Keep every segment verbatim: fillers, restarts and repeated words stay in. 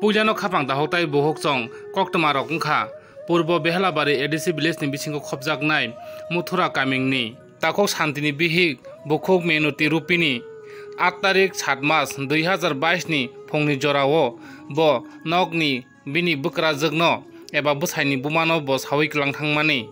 Puilano khapang dahok tai buhuk chong koktwma rok wngkha Purbo Behelabari A D C village ni bisingo khopjaknai Muthura kamingni takhuk Santini bihik bukhuk Menuti Rupini. Aat tarik sat mas dui hazar bais ni phungni jorao bo nokni bini bwkrajwkno eba bwsaini bumano bo saui kwlang thangmani.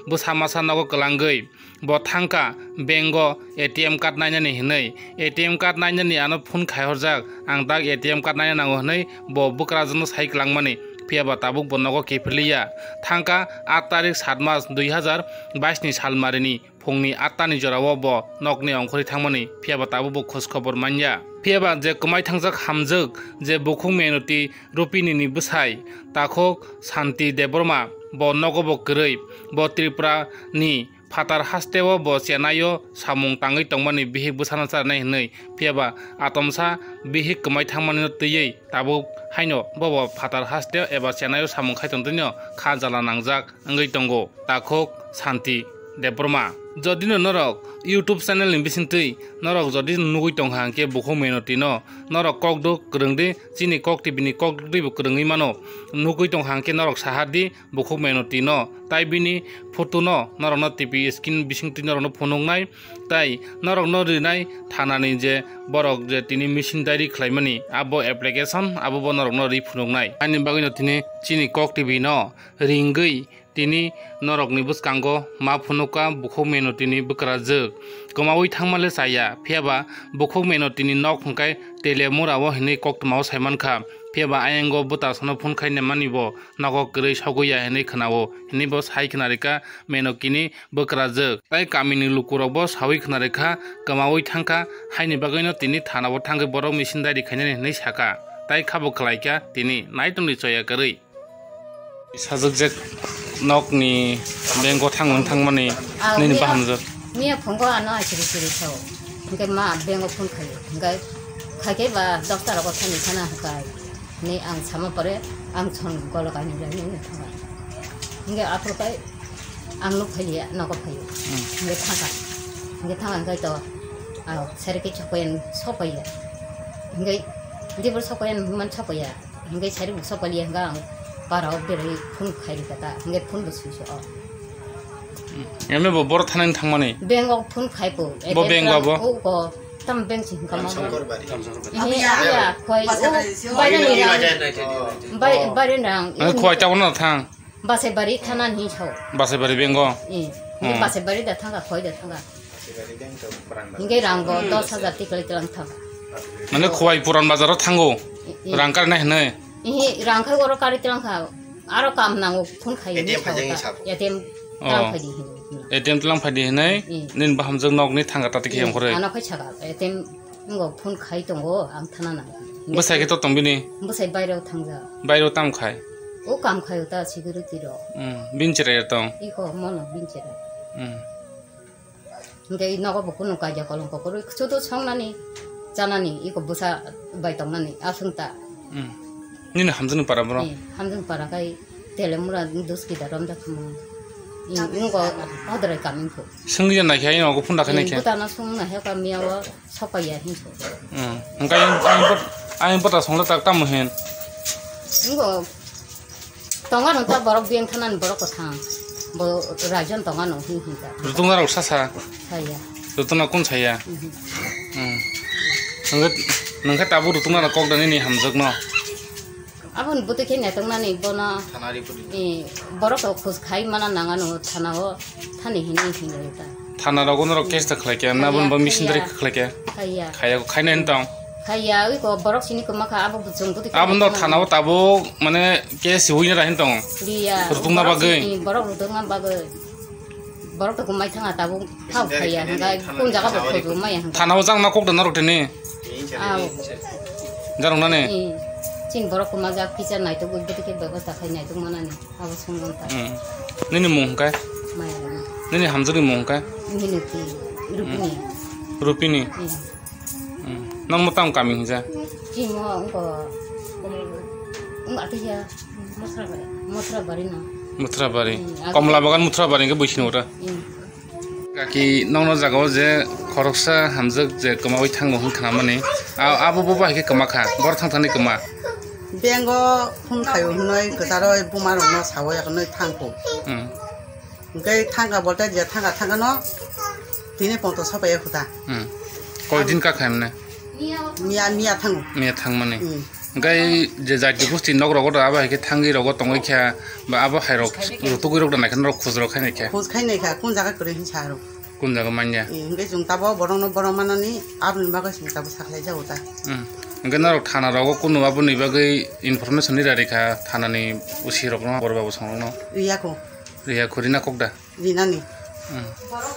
Bwsa masa nogo kwlangwi bo thangkha bank o A T M card nainani hinwi. A T M card nainani ano phone khaihorjak, ang dak A T M card naina nango hinwi bo bwkrajwkno sai kwlangmani. Phiyaba tabuk bo nogo kiphilliya. Thangkha aat tarik sat mas dui hazar bais ni salmarini phungni atta ni jorao bo nokni ongkhorwi thangmani, phiyaba tabuk bo khoj khobor manya. Phiyaba je kwmai thangjak hamjwk je bukhuk Menuti Rupini ni bwsai takhuk Santi Debbarma bo nogo bo kwrwi, bo Tripura ni phatar hasteo bo Chennai o samung tangwi tongmani bihik bwsano charnai hinwi, phiyaba atomsa bihik kwmai thangmani no twiwi tabuk haino bo bo phatar hasteo eba Chennai o samung khai tongtwino kha jala nangjak wngwi tongo takhuk Santi Debbarma. Jodino norok YouTube channel ni bisingtwi norok jodi nugwi tongkha hwnkhe bukhuk Menuti no norok kokduk kwrwngdi, chini Kok T V ni kokduk twibo kwrwngwi mano. Nugwi tongkha hwnkhe norok sahardi bukhuk Menuti no, tai bini photo no norokno T V screen bisingtwi norokno phunuknai, tai norokno rinai thanani je borok je tini machine diary khlaimani abo application abo bo norokno ri phunuknai. Ani bagwino tini chini Kok T V no ringwi tini norokni bwskango ma phunuka bukhuk Menuti ni bwkrajwk. Kwmaui thangma le chaya, phiyaba bukhuk Menuti ni nok hwnkhe Telemura o hinwi koktwma o saimankha. Phiyaba ayango bwtasano phone khai naimani bo nogo kwrwi sogwi ya hinwi khwnao, hinwi bo sai khwnarikha Menuti ni bwkrajwk. Tai kamini lukurokbo saui khwnarikha, kwmaui thangkha, haini bagwino tini thanao thangwi borok machine diary khainani hinwi sakha. Tai khabo khlaikha tini, naitongdi choya kwrwi. Sajwkjak nokni bank o thangmani thangmani. Ah, nini miya, bahamjwk. Miya phungo ano asiri siri sao. Hingke ma bank o phone khayo. Hingke khaike ba dosta rogo thani thana hwkai. Ni ang sama pore ang chon golo kainwi lai nini thanga. Hingke aphuru kai ang nuk phailiya, nogo phaio. Hmm. Hingke thangka. Hingke thangka hingke to, ah, sereke chokoyan sopaiya. Hingke dibur chokoyan man sopaiya. Hingke sari buksa pali hingke ang para o berai phone khai rikha ta, hingke phone bo switch off. Emne bo boro thanani thangmani? Bank o phone khai po. Bo bank o abo? O ko tam bank si hingka ma. Iya, iya, khoi o bairani rang. Bai-, bairani rang. Ang khoi ta bono thang. Basai bari thanani sao. Basai bari bank o? Iya. Hingke basai bari da thangka, khoi da thangka. Hingke rang bo dos hajar tikli tilang thang. Mane khowai puran bazar o thango. I, i. Rang karna hinwi. Ihi, rang khai oro kari tilang kha. Aro kam nango phone khai A T M hinwi phai jang sao. A T M Oh. Tang phai di hinwi. A T M tlang phai di hinwi. I. Nin bahamjwk nok ni thanga tati khe yong khore. Ano khai saka A T M ngo phone khai tongo ang thana nang. Bwsai khe to tong bini? Bwsai baireo thangja. Baireo tam khai? O kam khai ta security ro. Hmm. Bin cherai tong? Iko mono bin cherai. Hmm. Hingke i nogo bo kunu kaija kolong kokoroi, chudu songnani, chanani, iko bwsa bai tongnani, aswng ta. Hmm. Nini hamjwkni para boro? Eh, hamjwkni para kai Telemura dos kida romda khumo. I, ngo hodrai kaming phu. Swngya naikhe, ayang ogo phunda khe naikhe. Butana sung naikhe ka miya o sokaiya hinso. Hmm. Hingke ayang, ayang bot-, ayang bota songla tak tamo hin? Ngo Tonga nung ta borok biyang thanani borok kwthang. Bo rajon tonga nung hin hin ta. Rutungna rok sasa. Saya. Rutungna kun saya. Mhm. Hmm. Nungkhe, nungkhe tabuk rutungna rok kok da nini hamjwk no. Aboni bwtwi khe netok nani bono. Thana report. Eh, borok rok khus khai mana nang ano thana o thani hini hin ta. Thana rogo norok case ta khlai khe, na bon ba misindari khlai khe. Khaiya. Khaiya ko khaina hin tong. Khaiya, ui ko borok sini ko makha abo buchung buti. Abo no thana o tabuk mane case hui na hin tong. Riya. Rutungna bagwi. Borok sini, borok rutungna bagwi. Borok to kumai thanga tabuk thau khaiya hingga kun jaga bo khoju mai hingga. Thana o jang na kok da norok tini. Aw. Jarong nani. Eh, chin borok kuma jak kicha naituk buti khe bebostha khai naituk manani. Abo songwng ta. Hmm. Nini mung hwnkhe? Maya. Nini hamjwkni mung hwnkhe? Miniti, Rupini. Rupini? Hmm. Hmm. Nang mo tamo kami hwnja? Chimo wngko. Wng atiya. Mothrabari. Mothrabari na. Mothrabari. Hmm, Komla Bagan Mothrabari hwnkhe buisini ora. Hmm. Kaki nokno jaga o je khoroksa hamjwk je kwmaui thango hwn khnamani. A-, abo bo bahai khe kwma kha. Bor thang thani kwma. Pengo phone khaio hwnwi kwcharoi bumarokno sao yakarnwi thangkho. Hmm. Hwnkhe thangkha bolte je thangkha thangkhano tini poto sapai khuta. Hmm. Koi din ka khaimne? Miya, miya thango. Miya thangmani. Hmm. Hwnkhe je jati gusti nok rogo da abo hai khe thangwi rogo tongwi kha ba abo hai rok rutugwi rok da naikhe norok khoj rok khainai kha. Khoj khainai kha, kun jaga kwrwi hinsa rok. Kun jaga manya. Eh, hwnkhe chwng tabo borokno borok manani aboni bagwi chwng tabo sakhlai jago ta. Hmm. Hwnkhe norok thana rogo kunu aboni bagwi information ni rari kha thanani usi rokno borok babu songrokno. Riya kho. Riya kho rina kok da. Rinani. Hmm.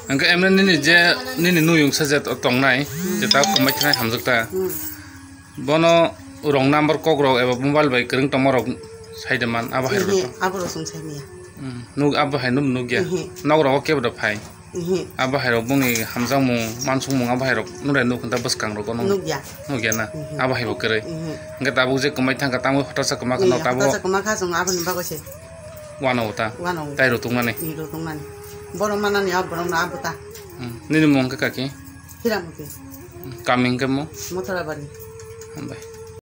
Hwnkhe emne nini je nini nuyung sa je tongnai je ta komai thanai hamjak ta. Hmm. Bono wrong number kok rok eba mobile bai kwrwng tongma rok sai de man abo hai rok. Ehe, to. Abo rok chwng sai manya. Hmm, nuk abo hai nuk nukya. Ehe. Nok rok kebo da phai. Ehe. Abo hai rok bongni hamjakmung, mansukmung abo hai rok nure nuk hinta bwskang rok no. Nukya. Nukya na. Ehe. Abo hai bo kwrwi. Ehe. Hwnkhe tabuk je kwmai thangkha tamo hotasa kwma kha no. Ehe, tabuk. Hotasa kwma kha chwng aboni bagwi se. Wano uta. Wano uta. Tai rutungmani. Ni rutungmani. Borok manani abo borok no abo ta. Hmm. Nini mung khe kaki? Hiramati. Kami hwnkhe mo? Motholabari. Hambai.